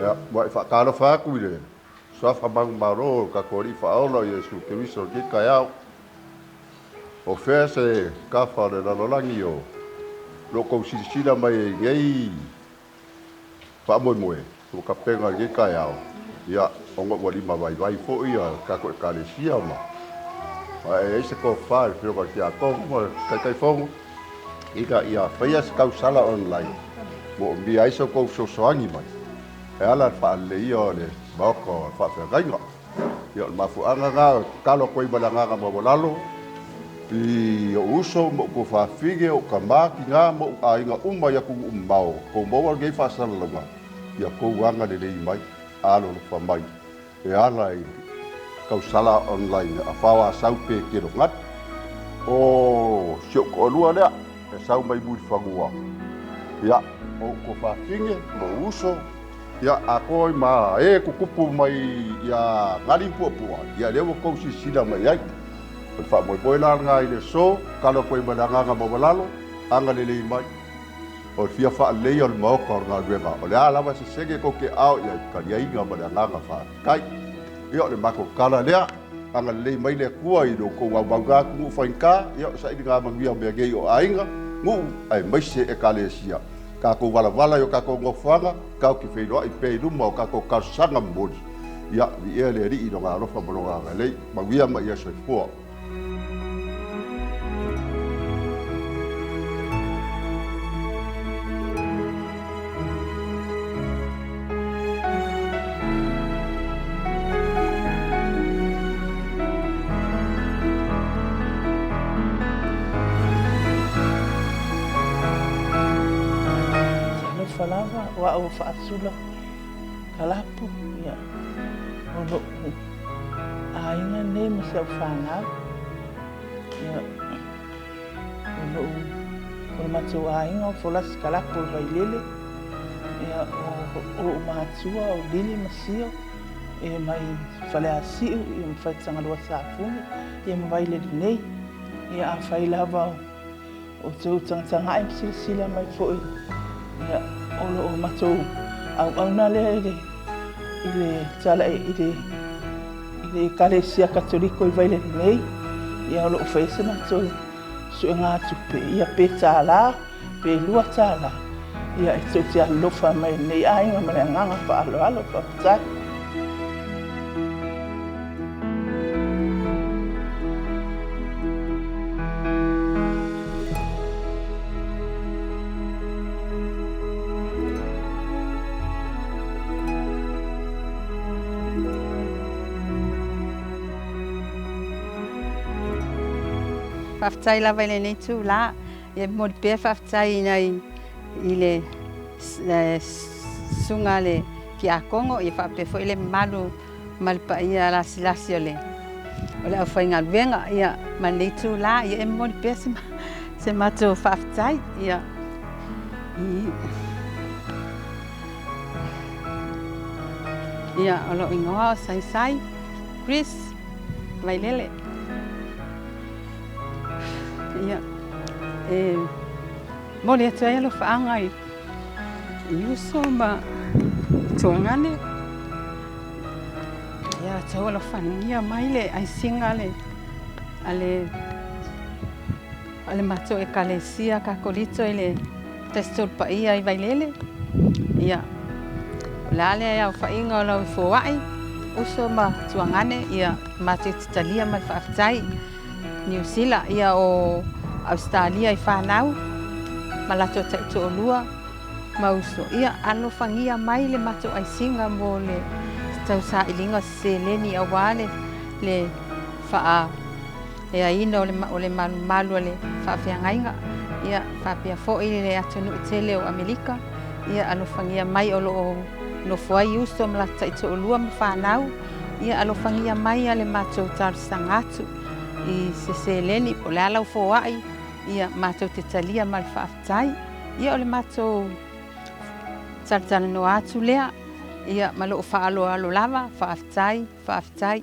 Ia, ua e faatalofa atu i le Suafa manumalo o le tatou Alii Faaola o Iesu Keriso i lenei taeao. O fea se tafa o le lalolagi o lo o tou silasila mai ai i nei faamoemoe ua tapena i lenei taeao, ia, ona ua limavaivai foi le tatou Ekalesia ma ae i ai se tofa i le Afioga i le Tiakono ma le Taitaifono ina ia faia se tausala online moomia ai so outou fesoasoani mai e ala i le faaleleia o le Maota o le Faafeagaiga. Ia, o le mafuaaga lena e tatalo atu ai ma le agaga maualalo i ou uso ma ou tuafafine, ou tama, tina ma ou aiga uma i atunuu mamao, tou maua lenei faasalalauga, ia tou agalelei mai, alolofa mai e ala i tausala online a Fao Asau pe Kelogani. O si ou toalua lea e sau mai Mulifanua, ia, o ou tuafafine ma ou uso, Ia, atoa ai ma e tutupu mai ia Galiupuapua, ia lea ua tou silasila mai ai. O le faamoemoe la lena i le aso, tatalo atu ai ma le agaga maualalo, agalelei mai. O le fia faaleleia o le Maota o le galuega, o le a lava se sene tou te ao i ai, taliaina ma le agaga faafetai. Ia, o le matou tala lea, agalelei mai le Atua i lo outou aumauga atunuu faigata, ia o sailiga manuia o mea nei o aiga, nuu, aemaise Ekalesia. Tatou valavala i o tatou nofoaga, tatou te feiloai pea i luma o tatou talosaga momoli. Ia, viia le Alii i Lona alofa ma Lona agalelei. Manuia ma ia soifua. Talofa lava, o au o Faasula Kalapu, ia, o lo'u aiga nei ma si au fanau, ia, o lo'u, o le matou aiga o Folasi Kalapu o le Vailele, ia, o o'u matua o Lili ma Sio, ia mai Faleasiu, ia ma Faletagaloa Safune, ia ma Vailele nei. Ia afai lava o outou tagatagai ma silasila mai foi, ia, o lo o matou auauna lea i le i le tala i le i le Ekalesia Katoliko i Vailele nei, ia o lo o faia se matou suegatupe, ia pe $1 pe $2, ia e tou te alolofa mai i lenei aiga ma le agaga faaaloalo. Faafetai. Faafetai lava i lenei itula. E momoli pea faafetai i nai i le susuga a le Tiakono ia faapea foi le mamalu ma le paia lasilasi o le o le aufaigaluega ia ma lenei itula ia e momoli pea se se matou faafetai ia ia o lou igoa o Saisai Chris Vailele. Ia, e momoli atu ai alofaaga i, i uso ma tuagane. Ia, tau alofagia mai le aisiga a le, a le, a le matou Ekalesia Kakolito i le Tasi Paia i Vailele. Ia, o le a le aofaiga o lau foai, uso ma tuagane, ia, matou te talia ma le faafetai. Niu Sila, ia o Ausetalia i fanau ma latou taitoalua ma uso. Ia alofagia mai le matou aisiga mo le tausailiga o se seleni aua le, le faaeaina o le, o le malumalu a le faafeagaiga. Ia faapea foi le atunuu tele o Amerika. Ia alofagia mai o lo o nofo ai uso ma latou taitoalua ma fanau. Ia alofagia mai a le matou talosaga atu i se seleni po o le a lau foai, ia matou te talia ma le faafetai. Ia o le matou talatalanoa atu lea, ia ma lou faaaloalo lava, faafetai, faafetai.